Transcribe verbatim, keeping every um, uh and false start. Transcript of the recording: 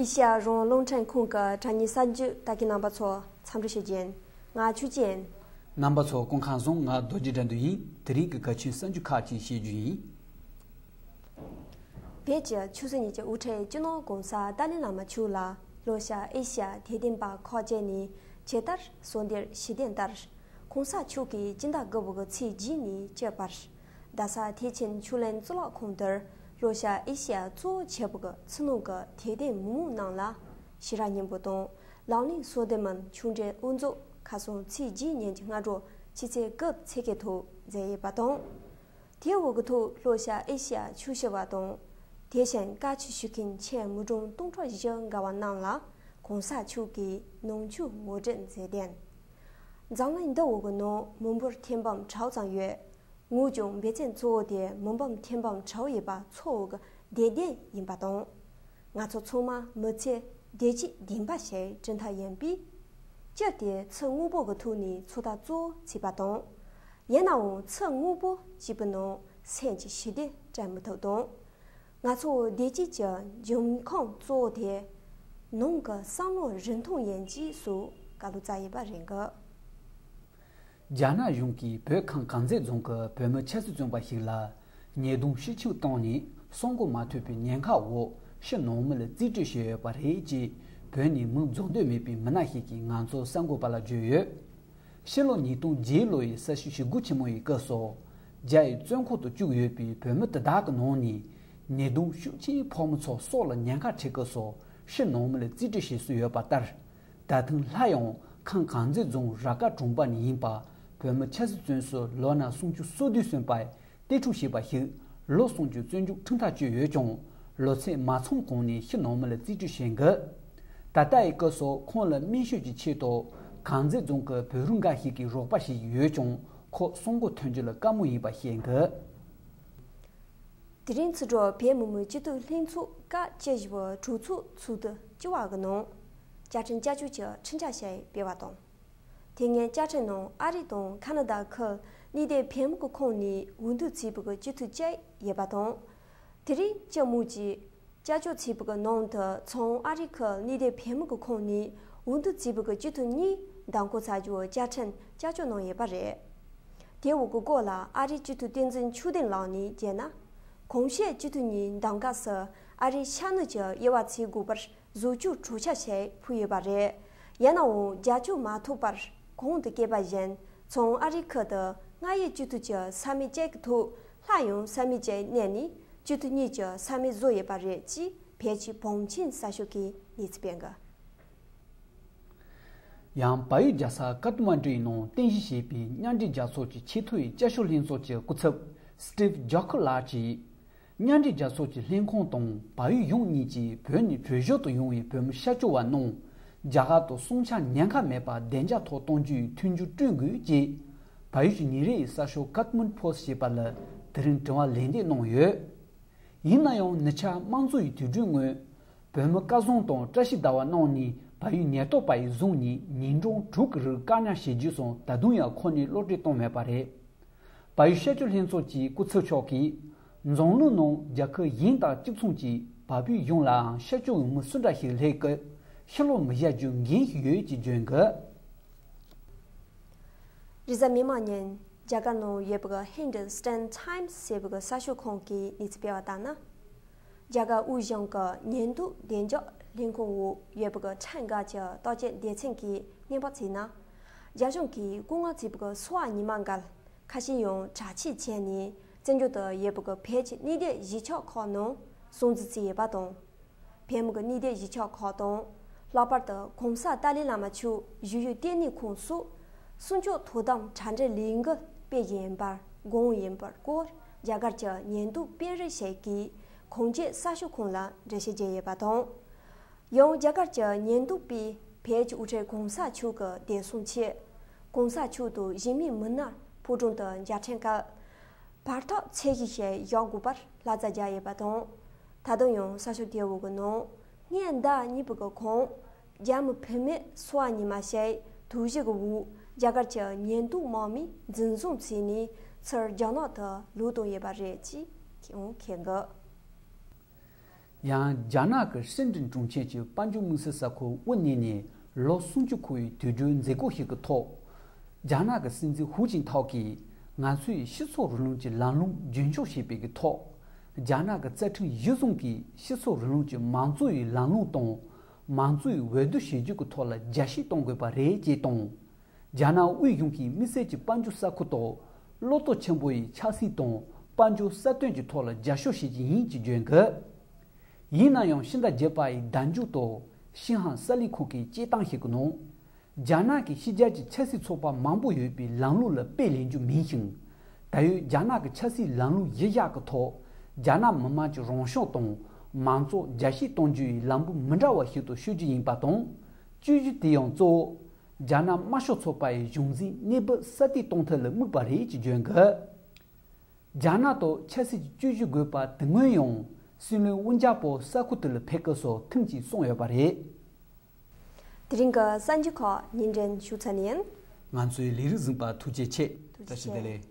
ཨེ་ཤ་ཡ་རང་དབང་རླུང་འཕྲིན་ཁང་གི་དྲ་བརྙན་གསར་འགྱུར་ལྟ་མཁན་རྣམ་པ་ཚོ་འཚམས་འདྲི་ཞུ་རྒྱུ་ཡིན། ང་ཆོས་ཅན། རྣམ་པ་ཚོ་སྐུ་ཁམས་བཟང་། ང་རྡོ་རྗེ་དགྲ་འདུལ་ཡིན། དེ་རིང་གི་གལ་ཆེའི་གསར་འགྱུར་ཁག་ཅིག་བཤད་རྒྱུ་ཡིན། བོད་ཀྱི་ཆབ་སྲིད་གཉིས་ཀྱི་དབུ་ཁྲིད་སྤྱི་ནོར་༸གོང་ས་ཏཱ་ལའི་བླ་མ་མཆོག་ལ་ལྷོ་ཤར་ཨེ་ཤ་ཡ་དད་ལྡན་པ་ཁག་ཅིག་ནས་ཇི་ལྟར་གསོལ་འདེབས་ཞུས་དོན་ལྟར། ༸གོང་ས་མཆོག་གིས་སྤྱི་ཟླ་དགུ་པ་གི་ཚེས་བརྒྱད་ནས་བཅུ་བར། རྡ་ས་ཐེག་ཆེན་ཆོས་གླིང་གཙུག་ལག་ཁང་དུ་ལྷོ་ཤར་ཨེ་ཤ་ཡ་གཙོ་བོ་བྱས་པའི་ཕྱི་ནང་གི་དད་ལྡན་མི་མང་རྣམས་ལ་ཕྱི་དྲོ་སྙིང་པོ་དང་ལག་ལེན་གསོལ་འདེབས་མིན་ཆོས་འབྲེལ་དབུ་འཛུགས་ཁ་སང་ཚེས་བརྒྱད་ཉིན་གྱི་སྔ་དྲོ་ཕྱི་ཚེས་དགུ་ཚེས་ཀྱི་ཐོག་མཛད་ཡོད་པ་དང་། དེའི་འོག་གི་ཐོག་ལྷོ་ཤར་ཨེ་ཤ་ཡ་ཆོས་ཞུ་བ་དང་། དེ་བཞིན་བཀའ་ཆོས་ཞུ་མཁན་ཆེན་མི་གྲངས་སྟོང་ཕྲག་བཞི་འགའ་བ་རྣམས་ལ་༸གོང་ས་མཆོག་གིས་ནང་ཆོས་ངོ་སྤྲོད་མཛད་དོན། འཛམ་གླིང་འདིའི་འོག་གི་ནང་མི་འབོར་ཐེར་འབུམ་ཕྲག་ཙམ་ཡོད། འོན་ཀྱང་འབད་བརྩོན་གཙོ་བོ་དེ་མི་འབུམ་ཐེར་འབུམ་ཕྲག་ཡོད་པ་ཚོ་གི་བདེ་སྡུག་ཡིན་པ་དང་། ང་ཚོ་ཚང་མ་མི་ཚེ་བདེ་སྐྱིད་ལྡན་པ་ཞིག་བསྐྲུན་ཐབས་ཡིན་པས། སྤྱིར་དེ་ཚིག་དངོས་པོ་གི་ཐོག་ནས་ཚོད་ལྟ་གཙོ་བོ་བྱེད་པ་དང་། ཡིན་ནའང་ཚིག་དངོས་པོ་གཅིག་པུ་ནང་སེམས་ཀྱི་ཞི་བདེ་སྤྲད་མི་ཐུབ་དང་། ང་ཚོ་བདེ་སྐྱིད་ཀྱི་འབྱུང་ཁུངས་གཙོ་བོ་དེ་ནང་གི་བསམ་བློ་རིང་ཐུང་ཡིན་ཅེས་སོགས་བཀའ་སློབ་སྩལ་ཡོད་པ་རེད་འདུག་རྒྱ་ནག་གཞུང་གིས་བོད་ཁམས་དཀར་མཛེས་རྫོང་གི་བོད་མི་ཆབ་སྲིད་བཙོན་པ་ཞིག་ལ་ཉེས་རྡུང་ཤུགས་ཆེ་བཏང་ནས་གསང་དགོས་མ་ཐོབ་པའི་ཉེན་ཁ་འོག་ཕྱི་ནང་མི་ལ་རྩིས་སྤྲོད་བྱས་ཡོད་པ་རེད་ཅེས་བོད་ནས་མིང་བརྗོད་འདོད་མེད་པའི་མི་སྣ་ཞིག་གིས་ང་ཚོ་གསར་འགོད་པ་ལ་བརྗོད་ཡོད། ཕྱི་ལོ་ཉིས་སྟོང་བརྒྱད་ལོ་ཡི་ས་ཞིང་ཞི་རྒོལ་ཆེན་མོ་ཡི་སྐབས་སུ། རྒྱ་ཡི་བཙོན་ཁང་དུ་བཅུག་ཡོད་པའི་བོད་མི་དེ་དག་གི་ནང་ནས་ཉེས་རྡུང་ཤུགས་ཆེའི་ཕོག་མི་ཚོ་སྲོག་ལ་ཉེན་ཁ་འཕྲད་སྐབས་སུ་ཕྱི་ནང་མི་ལ་རྩིས་སྤྲོད་བྱེད་སྲོལ་ཡོད་པ་ལྟར། ད་ཐེངས་སླར་ཡང་ཁམས་དཀར་མཛེས་རྫོང་ར་དཀར་གྲོང་པ་ནས་ཡིན་པ། བོད་མི་ཆབ་སྲིད་བཙོན་ཟུར་ལོ་ན་སུམ་ཅུ་སོ་བདུན་སོན་པ་གཏན་སྲོག་བྱས་པ་ཞིག་ལོ་གསུམ་གྱི་བཙོན་འཇུག་ཁྲིམས་ཐག་གཅོད་ཡོད་ཀྱང་། ལོ་ཚད་མ་ཚང་གོང་ནས་ཕྱི་ནང་མི་ལ་རྩིས་སྤྲོད་བྱེད་འགོ། ད་ལྟ་ཡི་སྐབས་སུ་ཁོང་ལ་སྨན་བཅོས་ཀྱི་ཆེད་དུ་དཀར་མཛེས་རྫོང་གི་བོད་རིགས་འགའ་ཞིག་གིས་རོགས་པ་བྱེད་ཀྱི་ཡོད་ཀྱང་། ཁོ་གསང་སྒོ་ཐོན་རྒྱུ་ལ་དཀའ་མོ་ཡིན་པ་བཤད་འགོ། དེ་རིང་ཚེས་དྲུག་བོད་མི་མང་སྤྱི་འཐུས་ལྷན་ཚོགས་སྐབས་བཅུ་བཞི་པའི་གྲོས་ཚོགས་ཚོགས་དུས་བཅུ་པ་གི་ནང་། བཅའ་ཁྲིམས་བསྐྱར་བཅོས་ཀྱི་ཁྲིམས་འཆར་ཞིག་སྤེལ་བ་དང་། དེ་སྔའི་བཅའ་ཁྲིམས་ནང་ཨ་རི་དང་ཁ་ན་ཌ་ཁུལ་གཉིས་དེ་བོད་མི་གི་ཁོངས་ནས་འོས་བསྡུ་བྱས་པའི་གི་སྤྱི་འཐུས་བཅས་ཡོད་པ་དང་། དེ་རིང་སྤྱི་མོས་ཀྱིས་བསྐྱར་བཅོས་བྱས་པའི་གི་ནང་དུ་ཚང་ཨ་རི་ཁུལ་གཉིས་དེ་བོད་མི་གི་ཁོངས་ནས་འོས་བསྡུ་བྱས་པའི་གི་སྤྱི་འཐུས་གཉིས་གདམ་ཁ་བྱ་རྒྱུའི་བཅའ་ཁྲིམས་བསྐྱར་བཅོས་གནང་ཡོད་པ་རེད། དེ་འོག་གི་སྐོར་ལ་ཨ་རིའི་སྤྱི་འཐུས་བསྟན་འཛིན་ཆོས་ལྡན་ལགས་ནས་བརྗོད་ན། གོང་ཞུས་སྤྱི་འཐུས་གཉིས་གདམ་ཁ་སུ་ཨ་རིའི་ཤར་ནུབ་ཀྱི་དབྱེ་བ་བྱེད་དགོས་པར། བཟོ་བཅོས་གྲོས་འཆར་ཞིག་ཕུལ་ཡོད་པ་རེད། ཡིན་ནའང་རྒྱབ་སྐྱོར་མ་ཐོབ་པར་གོང་དུ་བཀོད་པ་བཞིན་ཚང་ཨ་རི་ཁུལ་དུ་སྔར་ཡོད་སྤྱི་འཐུས་ཀྱི་ས་མིག་གཅིག་གི་ཐོག་སླར་ཡང་ས་མིག་གཅིག་བསྣན་ནས་སྤྱི་འཐུས་གཉིས་ཀྱི་ས་མིག་བཟོས་ཡོད་པ་རེད་ཅེས་བོད་ཀྱི་བང་ཆེན་གསར་ཤོག་གིས་གནས་ཚུལ་སྤེལ་འགོ། ཡང་བལ་ཡུལ་རྒྱལ་ས་ཀཏ་མན་ཌུ་ཡི་ནང་རྟེན་གཞི་བྱས་པའི་མཉམ་འབྲེལ་རྒྱལ་ཚོགས་ཀྱི་ཆེས་མཐོ་ཡི་བསྐྱར་ཞིབ་ལྷན་ཚོགས་ཀྱི་སྐུ་ཚབ་སི་ཊིབ་ཇོ་ཁི་ལགས་ཀྱིས། མཉམ་འབྲེལ་རྒྱལ་ཚོགས་ཀྱི་ལྷན་ཁང་དང་བལ་ཡུལ་ཡོངས་གཉིས་ཀྱིས་བོད་ནས་བྲོས་བྱོལ་དུ་ཡོང་བའི་བོད་མི་ཤར་བསྐྱོད་པ་རྣམས་རྒྱ་གར་དུ་སྲུང་བྱ་ཉེན་ཁ་མེད་པར་བདེ་འཇགས་ཐོག་གཏོང་རྒྱུའི་མཐུན་འགྱུར་བསྐྲུན་དགོས་ཅེས། བལ་ཡུལ་གྱི་ཉིན་རེའི་གསར་ཤོག་ཀཏ་མན་ཌུ་པོ་སི་ཊི་ཞེས་པ་ལ་དེ་རིང་དྲི་བ་ལན་འདེབས་གནང་ཡོད། ཡིན་ན་ཡང་ནི་ཆ་དམངས་གཙོ་ཡི་དུས་དྲན་སྔོན། བོད་མི་སྐལ་བཟང་དང་བཀྲ་ཤིས་ཟླ་བ་རྣམ་གཉིས་བལ་ཡུལ་ཉེན་རྟོག་པ་ཡིས་བཟུང་ནས་ཉིན་གྲངས་དྲུག་གི་རིང་བཀག་ཉར་བྱས་རྗེས་སུ་ད་དུང་ཡང་ཁོ་གཉིས་གློད་གྲོལ་བཏང་མེད་པ་རེད། བལ་ཡུལ་ཤར་བསྐྱོད་ལྷན་ཚོགས་ཀྱི་སྐུ་ཚབ་མཆོག་གིས། འཛམ་གླིང་ནང་རྒྱལ་ཁབ་གཞན་དང་གཅིག་མཚུངས་ཀྱིས་བལ་པོའི་གཞུང་ལའང་ཤར་བསྐྱོད་འོས་མི་སུ་འདྲ་ཞིག་སླེབས་སྐབས་ཕྱི་ལོགས་མི་བཞག་རྒྱུའི་འགན་ཞིག་ཡོད་ཅེས་བརྗོད་འདུག་རེས་གཟའ་མིག་དམར་ཉིན་རྒྱ་གར་ནང་ཡོད་པའི་Hindustan Times ཟེར་བའི་གསར་ཤོག་ཁང་གིས་གནས་ཚུལ་སྤེལ་བ་ལྟར་ན། རྒྱ་གར་དབུས་གཞུང་གི་ཉེན་རྟོག་བདེ་འཇགས་ལས་ཁུངས་འོག་ཡོད་པའི་ཁྲིམས་འགལ་གྱི་བརྟག་དཔྱད་སྡེ་ཚན་གྱིས་སྙན་པ་བྱས་ན། རྒྱ་གཞུང་གིས་བཀོད་མངགས་བྱས་པའི་སོ་པ་ཉི་མ་འགའ་ཁ་ཤས་ཡང་དྲག་ཆས་བྱས་ནས་བཙན་བྱོལ་དུ་ཡོད་པའི་བོད་ཀྱི་གནས་སྡོད་གཞིས་ཆགས་ཁག་ནང་སྲུང་བརྩི་བྱས་ཡོད་པ་དང་། བོད་མི་གི་གནས་སྡོད་གཞིས་ཆགས་ཁག་དང་། ལྷག་པར་དུ་༸གོང་ས་ཏཱ་ལའི་བླ་མ་མཆོག་བཞུགས་ཡུལ་ལྟེ་གནས་ཁོངས་སུ། སྲུང་སྐྱོབ་དོ་དམ་དྲ་འབྲེལ་ལས་འགུལ་སྤེལ་བཞིན་པར་དགོངས་ཡོད་པའི་སྐོར་རྒྱ་གར་གྱི་ཉེན་རྟོག་དཔོན་རིགས་ཤིག་གིས་གངས་ཅན་གསར་ཤོག་ཁང་ལ་འགྲེལ་བཤད་བརྒྱབ་ཡོད་པ་དང་། ཡང་རྒྱ་གར་གྱི་ཉེན་རྟོག་པས་བོད་ཀྱི་དབུ་ཁྲིད་༸གོང་ས་མཆོག་གི་བདེ་སྲུང་ཆེད། ༸གོང་ས་མཆོག་དང་གཞན་མི་མི་སྣ་ཕོ་བྲང་དུ་མཇལ་འཕྲད་སྐབས། བར་ཐག་ཚད་གཞི་ཞིག་བཞག་དགོས་པར་བསླབ་བྱ་བརྒྱབ་ཡོད་པ་དང་། ད་དུང་ཡང་གསར་ཤོག་དེའི་འོག་གི་ནང་སྔོན་ཟླ་གཉིས་པའི་གོང་རྒྱ་མི་བུད་མེད་སོ་པ་ཉི་མ་ཞིག་དོགས་གཞི་གི་འོག་རྒྱ་གར་གྱི་ཉེན་རྟོག་དམག་མིས་འཛིན་བཟུང་བྱས་ནས་ཚུར་རྒྱ་ནག་ཏུ་ལོག་བཏང་ཡོད་པ་རེད་ཅེས་ཡང་འཁོད་འདུག་ཡང་རྒྱ་ནག་གི་ཧྲིན་ཀྲིན་གྲོང་ཁྱེར་གྱི་དཔལ་འབྱོར་དམིགས་བསལ་ས་ཁུལ་དབུ་བརྙེས་ནས་ལོ་སུམ་ཅུ་འཁོར་བའི་དུས་དྲོའི་མཛད་སྒོ་ཞིག་གི་ཐོག་རྒྱ་ནག་གི་སྲིད་འཛིན་ཧུའུ་ཅིན་ཐའོ་གིས་ང་ཚོས་སྤྱི་ཚོགས་རིང་ལུགས་ཀྱི་ལམ་ལུགས་རྒྱུན་འཁྱོངས་བྱེད་པའི་གི་ཐོག་རྒྱ་ནག་གི་རྩ་ཁྲིམས་གཞི་བཟུང་གིས་སྤྱི་ཚོགས་རིང་ལུགས་ཀྱི་མང་གཙོ་ཡི་ལམ་ལུགས་དང་མང་གཙོ་ཡི་འོས་བསྡུ་བྱེད་རྒྱུ་གི་ཐོག་ལ་རྒྱ་སྐྱེད་གཏོང་དགོས་པ་རེད་ཅེས་དང་། རྒྱ་ནག་དབུས་གཞུང་གིས་དམིགས་བསལ་གྱི་དཔལ་འབྱོར་ས་ཁུལ་ཐོག་བློ་སྟོབས་ཆེན་པོ་ཡི་ཆབ་སྲིད་དང་དཔལ་འབྱོར་གསར་གཏོད་ཀྱི་ཐོག་ལ་རྒྱབ་སྐྱོར་བྱེད་ཀྱི་ཡིན་ཅེས་བརྗོད་འདུག་ཡིན་ན་ཡང་ཕྱི་ཟླ་བརྒྱད་པ་ཡི་ཟླ་མཇུག་ཏུ་ཤིན་ཧྭ་གསར་ལས་ཁང་གིས་དཔྱད་གཏམ་ཞིག་གི་ནང་། རྒྱ་ནག་གིས་ཕྱི་རྒྱལ་གྱི་ཆབ་སྲིད་ཚོགས་པ་མང་པོ་ཡོད་པའི་ལམ་ལུགས་ལ་དཔེ་ལེན་རྒྱུ་མིན་ཞིང་། ད་ཡོད་རྒྱ་ནག་གི་ཆབ་སྲིད་ལམ་ལུགས་གཞི་བཞག་གི་ཐོག་རྒྱ་ནག་མི་དམངས་ཀྱི་རང་སྐྱོང་དང་མང་གཙོ་རྒྱ་སྐྱེད་གཏོང་རྒྱུ་ཡི་ལམ་བུ་མི་འདྲ་བ་ཞིག་ཏུ་ཤོད་རྒྱུ་ཡིན་པ་དང་། བཅོས་བསྒྱུར་དེ་ཡང་གཙོ་བོ་རྒྱ་ནག་དམར་ཤོག་ཚོགས་པ་ཡི་གཞུང་འཛིན་གནས་བབ་གསར་གཏོད་གཏོང་ཐབས་ལ་དམིགས་པ་རེད་ཅེས་བརྗོད་འདུག་རྒྱ་ནག་ཏུ་ཆབ་སྲིད་ཀྱི་བཅོས་བསྒྱུར་དགོས་པ་དེ་སྔོན་ཡང་སྲིད་བློན་ཝུན་ཅཱ་པོ་ས་ཁུལ་དེ་ལ་ཕེབས་སྐབས་སུ་ཐེངས་གཅིག་གསུངས་ཡོད་པ་རེད། དེ་རིང་གི་གསར་འགྱུར་ཁག་སྙན་སྒྲོན་ཞུ་ཚར་ཡིན། ང་ཚོའི་ལས་རིགས་གཟིགས་པ་ཐུགས་རྗེ་ཆེ། ཐུགས་རྗེ་བཀྲ་ཤིས་བདེ་ཆེ། ལེགས།